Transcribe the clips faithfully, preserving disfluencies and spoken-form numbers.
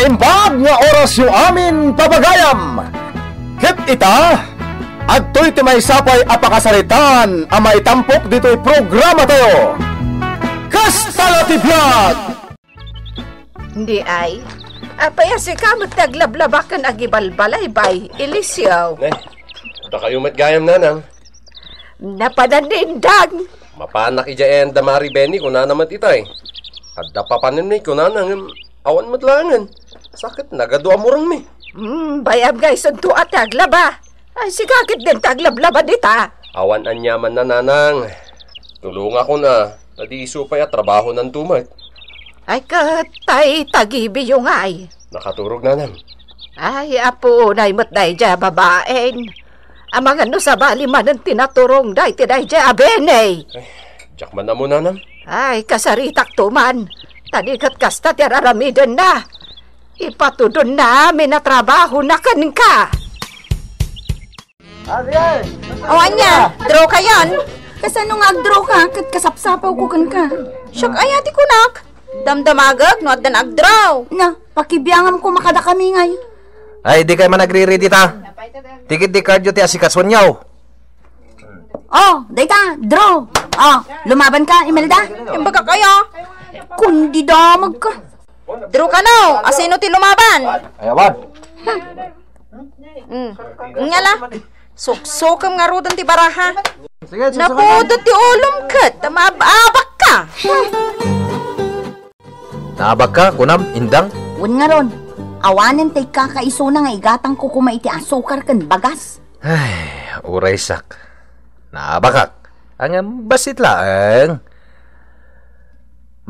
Imbag nga orasyo amin, pagayam! Ket ita, adtoy ti maysa pay a pakasaritaan a maitampok ditoy programatayo. Kasta la ti biag! Diay, apay a sika met ti aglablaba ken agibalbalaybay, Eliseo? Ne, dakayo met gayam, nanang. Napanan ni Indang. Mapanak idiay ayan da Mari Beni, kunana met itay. Adda papanenmi, kunana, ngem awan met laengen. Sa ket nagadu a murengmi. Hmm, bayam nga isunto a ti aglaba. Ay, sika ketdin ti aglablaba dita. Awan aniamanna, nanang. Tulongakon a, ta di isu pay a trabahonanto met. Ay, ket tay tagibiyo ngay. Nakaturog, nanang. Ay, apo, nay met daydiay a babaen. Amangan no sabali manen ti naturongda iti daydiay a Beni. Ay, diak man ammo, nanang. Ay, kasaritakto man. Ta di ket kasta ti ar-aramidenna. Ipatudonna amin a trabahona kenka. Awan nia, draw kayon. Kasano nga agdraw ka ket kasapsapawko kenka? Siak aya ti kunak. Damdamagek no addan agdraw. Na, pakibiangamko makadakami ngay. Ay, di kay man agriridi ta. Ti ket di cardio ti asikasuenyo. Oh, dayta, draw. Oh, lumaban ka, Imelda? Imbagak aya. Kundi damag ka. Draw kano, asino ti lumaban? Ay, awan. Hmm. Ngala, suksukem ngaruden ti baraha. Sige, susukan. Napudot ti ulom ket maab-abak ka. Naabak ka, kunam, Indang? Wen ngarud, awanen ti kakaisuna nga igatangko koma iti asukar ken bagas. Ay, uraysak. Naabakak. Ngem bassit laeng.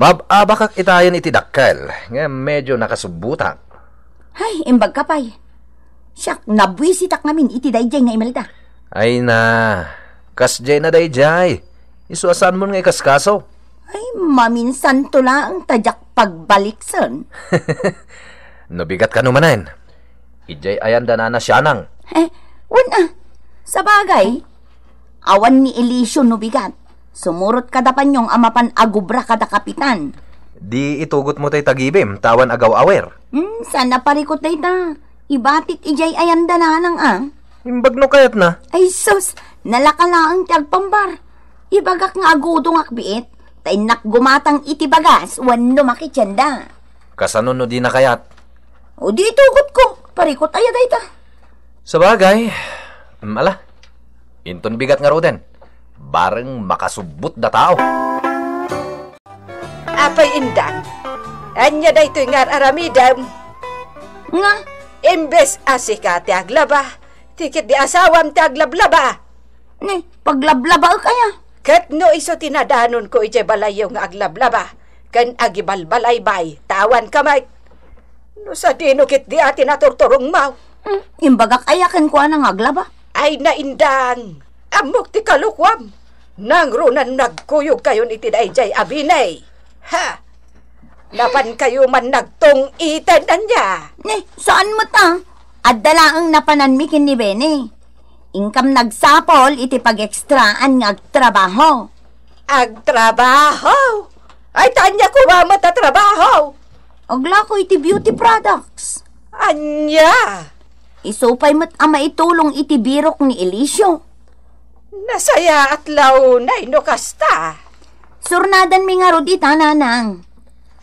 Maab-abakak itayen iti dakkel, ngem medio nakasubbotak. Ay, imbag ka pay. Siak, nabuisitak ngamin iti daydiay nga Imelda. Ay na, kasdiay na daydiay. Isu a saanmon nga ikaskaso. Ay, maminsanto laeng ta diak pagbaliksen. No bigat kano manen, idiay ayan da Nana Sianang. Eh, wen a. Sabagay, awan ni Eliseo no bigat. Sumurot kada Panyong a mapan agubra kada kapitan. Di itugotmo tay tagibim, ta awan agaw-awer. Hmm, saan a parikut dayta. Ibatik idiay ayan da Nanang a. Imbag no kayatna. Ay sus, nalaka laeng ti agpambar. Ibagak nga agudongak biit, ta innak gumatang iti bagas wenno makitienda. Kasano no dina kayat? O di itugotko, parikut aya dayta. Sabagay, mm, ala, inton bigat ngaruden, bareng makasubbot da tao. Apay, Indang, ania daytoy nga ar-aramidem? Nga? Imbes a sika ti aglaba, ti ket di asawam ti aglablaba. Ni, paglablabaek aya? Ket no isu ti nadanonko idiay balayyo nga aglablaba ken agibalbalaybay, ta awan ka met. No sadino ket di a ti naturturongmo? Hmm, imbagak aya kenkuana nga aglaba? Ay, naindang! Ammok ti kalokuam! Nangruna no nagkuyogkayon iti daydiay a Beni? Ha! Napankayo man nagtung-iten ania? Ni, saan met a. Adda laeng napananmi ken ni Beni. Inkam nagsapol iti pagekstraan nga agtrabaho. Agtrabaho? Ay, ta ania koma met a trabaho? Aglako iti beauty products. Ania? Isu pay met a maitulong iti birok ni Eliseo. Nasayaat la unay no kasta. Surnadanmi ngarud ita, Nanang.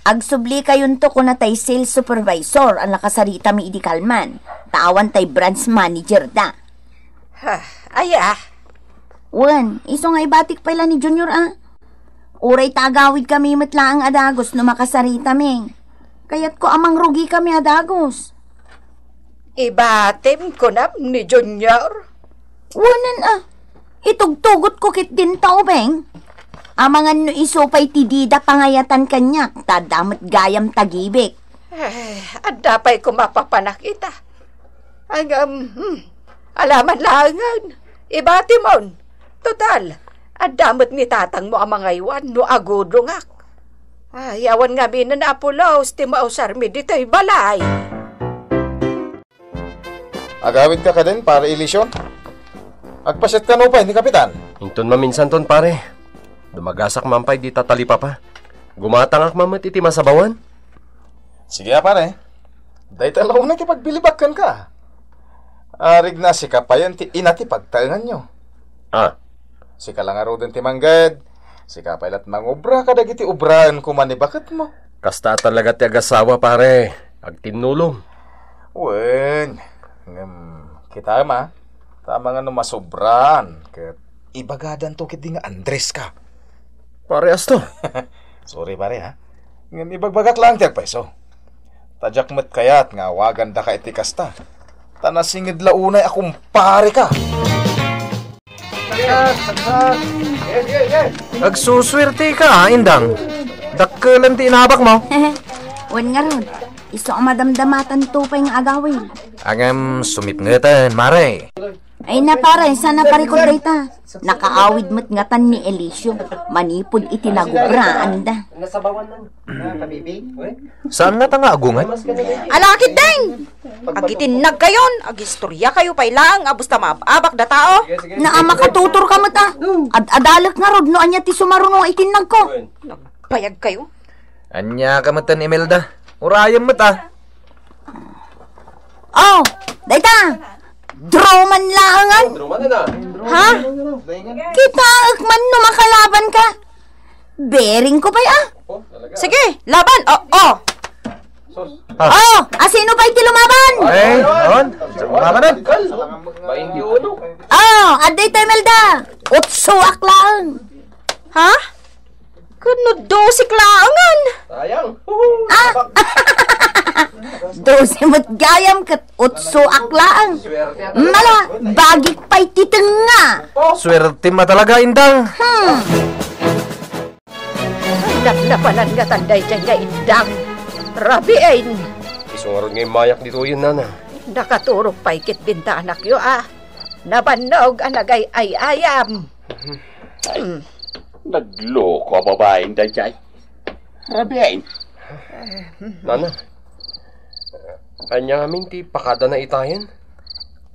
Agsublikayon to kuna tay sales supervisor a nakasaritami idi kalman, ta awan tay branch manager da. Ha, aya? Wen, isu nga ibatik pay la ni Junior a. Uray ta agawidkami met laeng a dagus no makasaritami. Kayatko a mangrugikami a dagus. Ibatim, kunam, ni Junior? Wenen a. Itugtugotko ketdin ta ubing. Amangan no isu pay ti dida pangayatan kaniak, ta adda met gayam tagibik. Ay, adda pay koma papanak ita. Ngem, hmm, alaman laengen. Ibatimon. Total, adda met ni tatangmo a mangaywan no agudongak. Ay, awan ngaminen a pulos ti mausarmi ditoy balay. Agawidka kadin, Pare Eliseo? Agpasiat kano pay ni Kapitan? Inton maminsanton, pare. Dumagasak man pay dita talipapa. Gumatangak man met iti masabawan. Sige a, pare. Dayta la unay ti pagbilibak kenka. Arigna, sika payen ti ina ti pagtaenganyo. Ah. Sika la ngaruden ti mangged, sika pay la't mangobra kadagiti obraen koma ni baketmo. Kasta talaga ti agasawa, pare. Agtinnulong. Wen, ngem, kitaem a, ta amangan no masobraan, ket ibagadanto ketdi nga Andres ka. Parehasto. Sorry, pare, ha? Ngem ibagbagak laeng ti agpayso. Ta diak met kayat nga awagandaka iti kasta. Ta nasinged la unay a kumpare ka. Agsusuerte ka, Indang. Dakkelan ti inabak mo. Wen ngarud, isu a madamdamatanto pay nga agawid. Agem sumipngeten, mare. Ay na, pare, saan a parikod dayta? Nakaawid met ngatan ni Elicio manipud iti nagubraanda. Saan ngata nga agunget? Ala, ketdin! Agitinnagkayon, agistoriakayo pay laeng a basta maab-abak da tao. Naa, makatutorka met a. Ad-adalek ngarud no ania ti sumaruno nga itinnagko. Nagbayagkayo. Ania ka met, Imelda? Urayem met a. Oh, dayta! Draw man laengen! Draw man na. Ha? Kitaek man no makalabanka. Bearing ko pay a. Sige, laban. Oh, oh. Oh, asino pay ti lumaban? Eh, on. Lumaban na. Oh, adda ita, Imelda. Utso ak laeng. Ha? Ket no dose laengen? Sayang. Ah! Dose met gayam ket utso ak laeng. Mala, bagik pay ti tengnga. Suertem a talaga, Indang. Hmm. Ay, napnapanan ngatan daydiay nga Indang. Rabiin. Isu ngarud nga immayak ditoyen, nana. Nakaturog pay ketdin ti anakyo a nabannog a nagay-ay-ayam. Hmm. Nagloko a babaeng daydiay. Rabiin. Nana, ania ngamin ti pakadana itayen?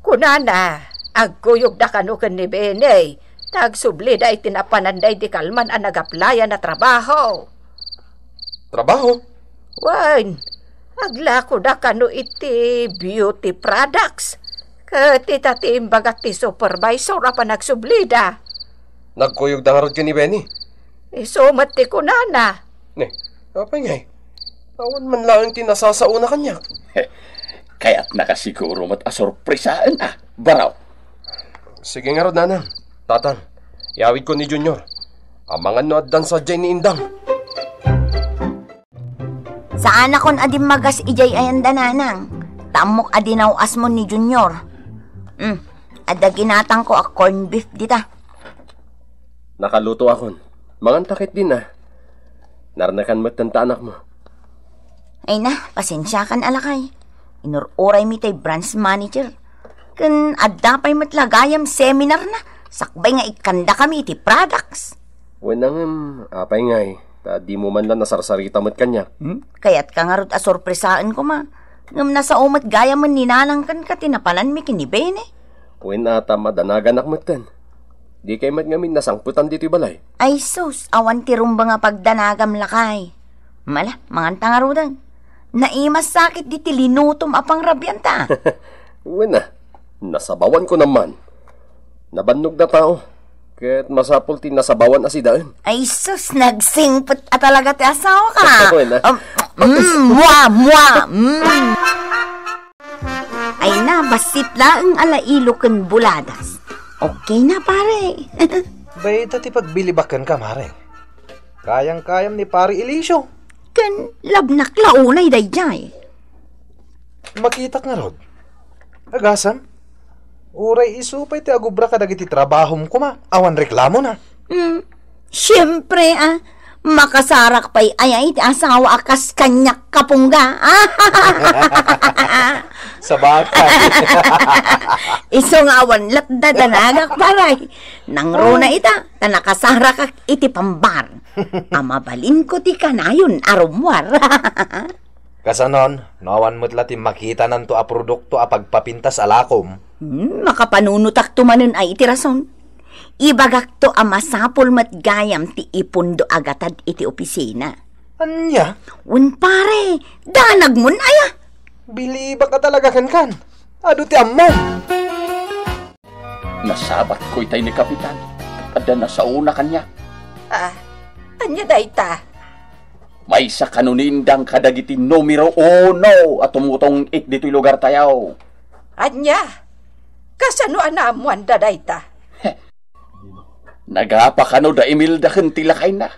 Kunana, agkuyogda kano ken ni Benny, ta agsublida iti napanan daydi kalman a nag-applyan a trabaho. Trabaho? Wen, aglakoda kano iti beauty products. Ket ita ti imbaga ti supervisor a panagsublida. Nagkuyogda ngarud ken ni Benny? Isu met ti kunana. Ne, apay ngay? Awan man laeng ti nasasaona kaniak. Kayatnaka siguro met a sorpresaen a, Baraw. Sige ngarud, Nanang. Tatang, iyawidko ni Junior. Amangan no addan sadiay ni Indang. Saanakon a dimmagas idiay ayanda, Nanang. Ta ammok a dinaw-asmo ni Junior. Hmm, adda ginatangko a corned beef dita. Nakalutoakon. Manganta ketdin a. Narnekan metten ta anakmo. Ay na, pasensiakan a lakay. Inur-uraymi tay branch manager. Ken adda pay met la gayam seminarna, sakbay nga ikkandakami iti products. Wen a ngem, apay ngay, ta dimo man la nasarsarita met kaniak? Hmm? Kayatka ngarud a sorpresaen koma. Ngem nasao met gayamen ni Nanang kenka ti napananmi ken ni Bene. Wen a ta madanaganak metten. Dikay met ngamin nasangpetan ditoy balay. Ay sus, awan ti rumbeng a pagdanagam lakay. Mala, manganta ngaruden. Naimassakit diti linutom a pangrabianta. Wen a, nasabawanko man. Nabannog da tao, ket masapul ti nasabawan a sidaen. Ay sus, nagsingpet a talaga ti asawaka. Wen a. Um, mm, mua, mua, mm. Ay na, bassit laeng a lailo ken buladas. Okay na, pare. Dayta ti pagbilibakenka, mare. Kayang-kayam ni Pare Elicio. Ken labnak la unay daydiay. Makitak ngarud. Agasam, uray isu pay ti agubra kadagiti trabahom koma, awan reklamona. Hmm. Siempre, ah, makasarak pay aya iti asawa a kas kaniak, kapungga. Sabagay. Isu nga awan latdadanagak, paray. Nangruna ita, ta nakasarakak iti pambar. A mabalinko ti kanayon a rummuar. Kasanon, no awan met la ti makitananto a produkto a pagpapintas a lakom? Hmm, makapanunotakto manen ay iti rason. Ibagakto a masapul met gayam ti ipundo a gatad iti opisina. Ania? Wen pare, danagmon aya? Bilibak a talaga kenkan. Adu ti ammom. Nasabatko itay ni Kapitan. Adda nasaona kaniak. Ah, ania dayta? Maysa kano ni Indang kadagiti numero uno a tumutong-it ditoy lugartayo. Ania? Kasano a naammoanda dayta? Nagapa kano da Imelda ken ti lakayna,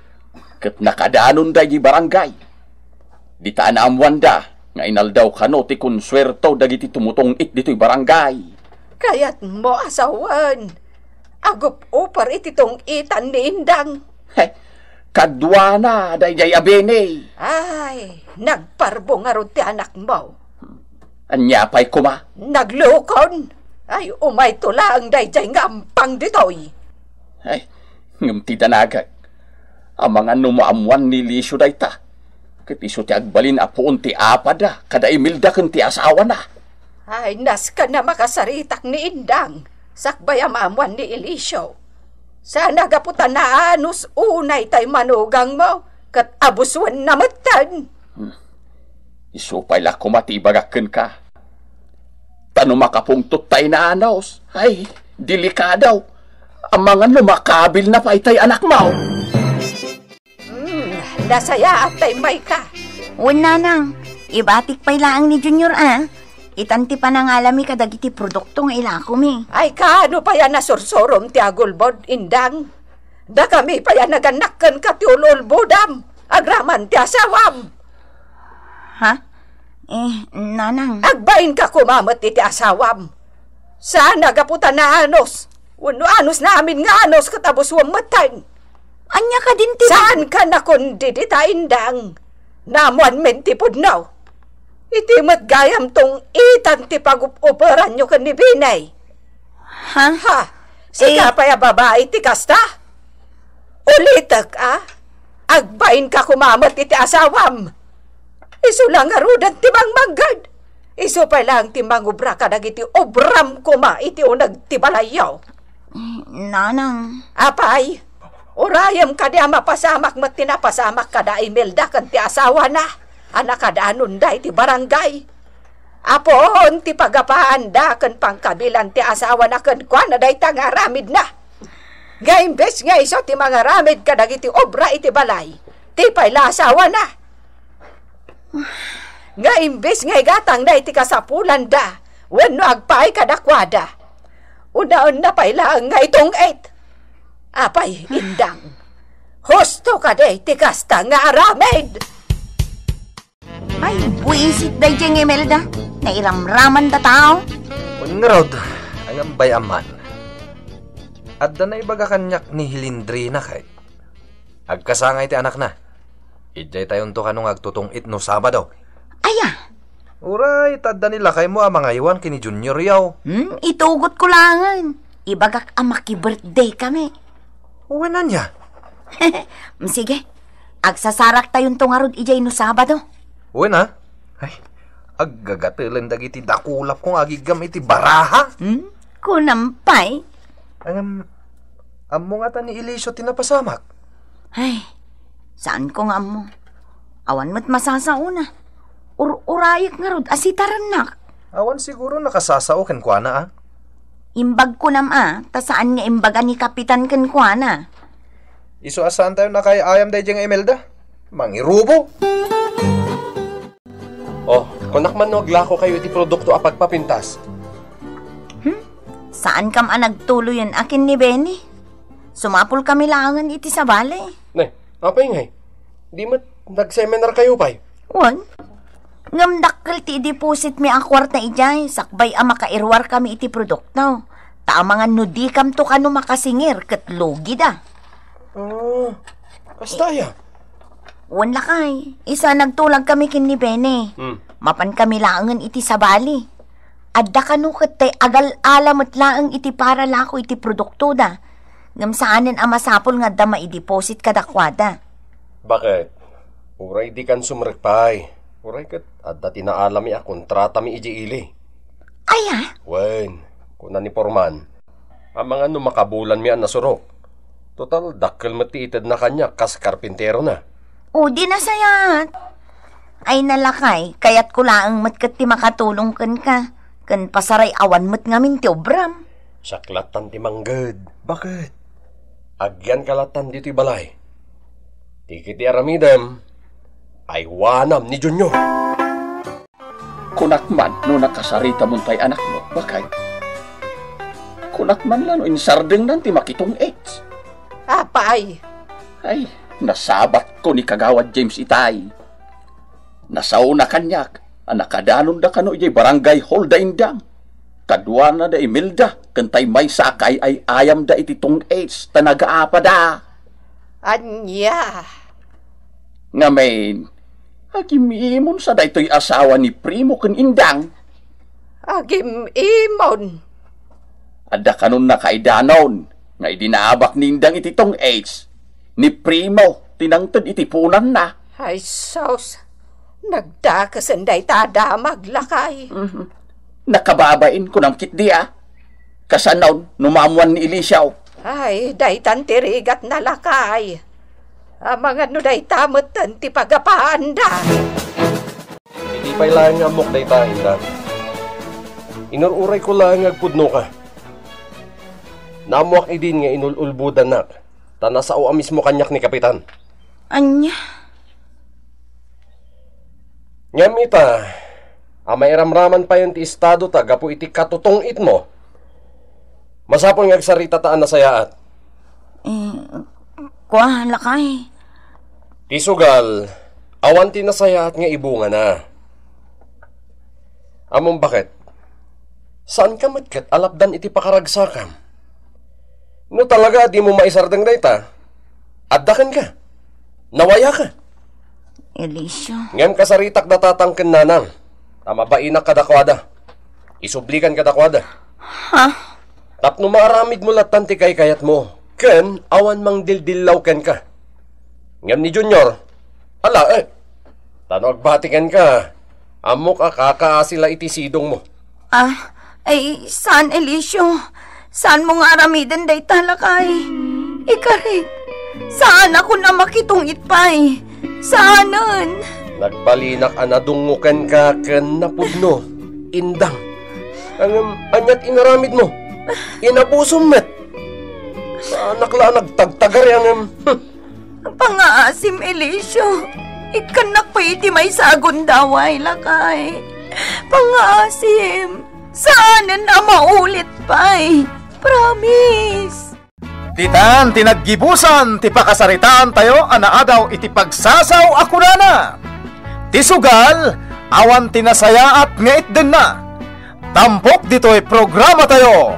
ket nakadanonda idiay barangay. Dita a naammoanda nga inaldaw kano ti konsuerto dagiti tumutong-it ditoy barangay. Kayatmo a sawen, agup-uper iti tong-itan ni Indang. He, kaduana daydiay a bini. Ay, nagparbo ngarud ti anakmo. Ania pay koma? Naglukon. Ay, umayto laeng daydiay nga ampang ditoy. Ay, ngem ti danagek, amangan no maammoan ni Lisio dayta. Ket isu ti agbalin a puon ti apada, kada Imelda ken ti asawana. Ay, nasken a makasaritak ni Indang, sakbay a maammoan ni Elisio. Sana gapu ta naanus unay tay manugangmo, ket abusuen na metten. Hmm. Isu pay la koma ti ibagak kenka. Ta no makapungtot tay naanus, ay, delikado. Amangan no makabil na pay tay anakmo. Hmm, nasayaat tay mayka. Wen, nanang, ibatik pay laeng ni Junior a. Itan ti panangalami kadagiti produkto nga ilakomi. Ay, kaano pay a nasursurom ti agulbod, Indang? Dakami pay a nagannak kenka ti ululbodam, agraman ti asawam. Ha? Eh, nanang. Agbainka koma met iti asawam. Sana gapu ta naanus, wenno anusna amin nga anus ket abusuen metten. Ania kadin ti Saanka nakundi dita, Indang? Naammoanmin ti pudno. Iti met gayam tong-itan ti pagup-uperanyo ken ni Binay. Ha? Ha? Sika Eh. pay a babai ti kasta? Ulitek a, agbainka koma met iti asawam. Isu la ngaruden ti mangmangged. Isu pay laeng ti mangubra kadagiti obram koma iti uneg ti balayyo. Nanang. Apay, urayem kadi a mapasamak met ti napasamak kada Imelda ken ti asawana a nakadanonda iti barangay. Apuon ti pagapaanda ken pangkabilan ti asawana kenkuana dayta nga aramidna. Nga imbes nga isu ti mangaramid kadagiti obra iti balay, ti pay la asawana. Nga imbes nga igatangna iti kasapulanda wenno agpaay kadakuada, unaenna pay laeng nga itong-it. Apay, Indang, husto kadi ti kasta nga aramid? Ay, buisit daydiay nga Imelda. Nairamraman ta tao. Wen ngarud, angambay a man. Adda naibaga kaniak ni Hilindrina kay. Agkasangay ti anakna. Idiay tayonto kano nga agtutong-it no Sabado. Aya? Uray, ta adda ni lakaymo a mangaywan ken ni Junior yaw. Hmm, itugotko laengen. Ibagak a maki-birthday kami. Wen ania? Mm, sige. Agsasarak tayonto ngarud idiay no Sabado. Wen a? Ay, aggagatelen dagiti dakulapko nga agiggam iti baraha. Hmm? Kunam pay. Ngem, ammo ngata ni Eliseo ti napasamak? Ay, saanko nga ammo. Awan met masasaona. Ur-urayek ngarud a sitarennak. Awan siguro nakasasao kenkuana, a? Imbag kunam a, ta saan nga imbaga ni Kapitan kenkuana. Isu a saantayo nakaay-ayam daydiay nga Imelda. Mangirubo. Oh, kunak man no aglako kayo iti produkto a pagpapintas. Hmm? Saan kam a nagtuloyen a ken ni Benny? Sumapul kami laengen iti sabali. Ne, apay ngay? Di met nag-seminar kayo pay? Wen. Ngem dakkel ti i-deposit mi a kuarta idiay, sakbay a makairuar kami iti produkto. Ta amangan no di kamto kano makasingir ket lugi da. Ah, kasta aya? Wen lakay, isu a nagtulag kami ken ni Benny. Hmm. Mapan kami laengen iti sabali. Adda kano ket tay agal-ala met laeng iti paralako iti produktoda. Ngem saanen a masapul nga adda maideposit kadakuada. Baket? Uray dikan sumrek pay. Uray ket adda ti naalami a kontratami idiay ili. Aya? Wen, kuna ni Foreman, amangan no makabulanmi a nasurok. Total, dakkel met ti itedna kaniak kas karpinterona. O, di nasayaat. Ay, nalakay, kayatko laeng met ket ti makatulong kenka, ken pasaray awan met ngamin ti obram. Siak lattan ti mangged. Baket? Agyanka lattan ditoy balay. Ti ketdi aramidem, aywanam ni Junior. Kunak man no nakasaritamon pay anakmo, baket? Kunak man la no insardengnan ti makitong-its. Apay? Ay, nasabatko ni Kagawad James itay. Nasaona kaniak a nakadanonda kano idiay barangay hall da Indang. Kaduana da Imelda ken tay maysa a kaay-ay-ayamda iti tong-its ta nagaapada. Ania? Ngamin, agim-imon sa daytoy asawa ni Primo ken Indang. Agim-imon? Adda kanon nakaidanon nga idi naabak ni Indang iti tong-its, ni Primo ti nangted iti punanna. Ay, sus! Nagdakesen dayta a damag, lakay. Mhm. Nakababain, kunam ketdi a. Kasanon no maammuan ni Eliseo? Ay, daytan ti rigatna, lakay. Amangan no dayta metten ti pagapaanda. Idi pay laeng nga ammok dayta, Indang, inur-urayko laeng nga agpudnoka. Naammoak idin nga inul-ulbodannak, ta nasao a mismo kaniak ni Kapitan. Ania? Ngem ita, a mairamraman payen ti estado ta gapu iti katutong-itmo, masapul nga agsaritata a nasayaat. Eh, kua, lakay. Ti sugal, awan ti nasayaat nga ibungana. Ammom baket? Saanka met ket a lapdan iti pakaragsakam. No talaga a dimo maisardeng dayta, adda kenka. Nawayaka. Eliseo. Ngem kasaritak da tatang ken nanang, ta mabainak kadakuada. Isublikan kadakuada. Ha? Tapno maaramidmo lattan ti kaykayatmo, ken awan mangdildillaw kenka. Ngem ni Junior, ala, eh. Ta no agbati kenka, ammok a kakaasi la iti sidongmo. Ah, ay, saan, Eliseo? Saanmo nga aramiden dayta, lakay? Ikarik, saanakon a makitong-it pay. Saanen? Nagbalinak a nadungngo kenka ken napudno, Indang. Ngem, ania ti inaramidmo? Inabusom met. Saanak la a nagtagtagari, ngem. Hmm. Pangaasim, Eliseo. Ikkannak pay iti maysa a gundaway, lakay. Pangaasim. Saanen a maulit pay. Promise. Ditan ti naggibusan ti pakasaritaantayo a naadaw iti pagsasao a kunana, ti sugal, awan ti nasayaat nga itdenna. Tampok ditoy programatayo,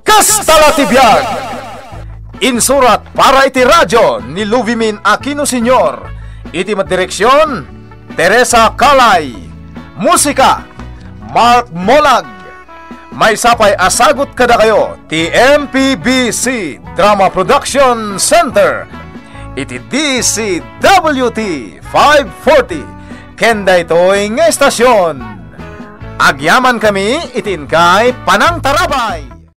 Kasta la ti Biag! Insurat para iti radio ni Luvimin Aquino Senior. Iti madireksion, Teresa Calay. Musika, Mark Molag. Maysa pay a sagut kadakayo ti M P B C Drama Production Center iti D C W T five forty ken daytoy nga estasion. Agyamankami iti inkay panangtarabay.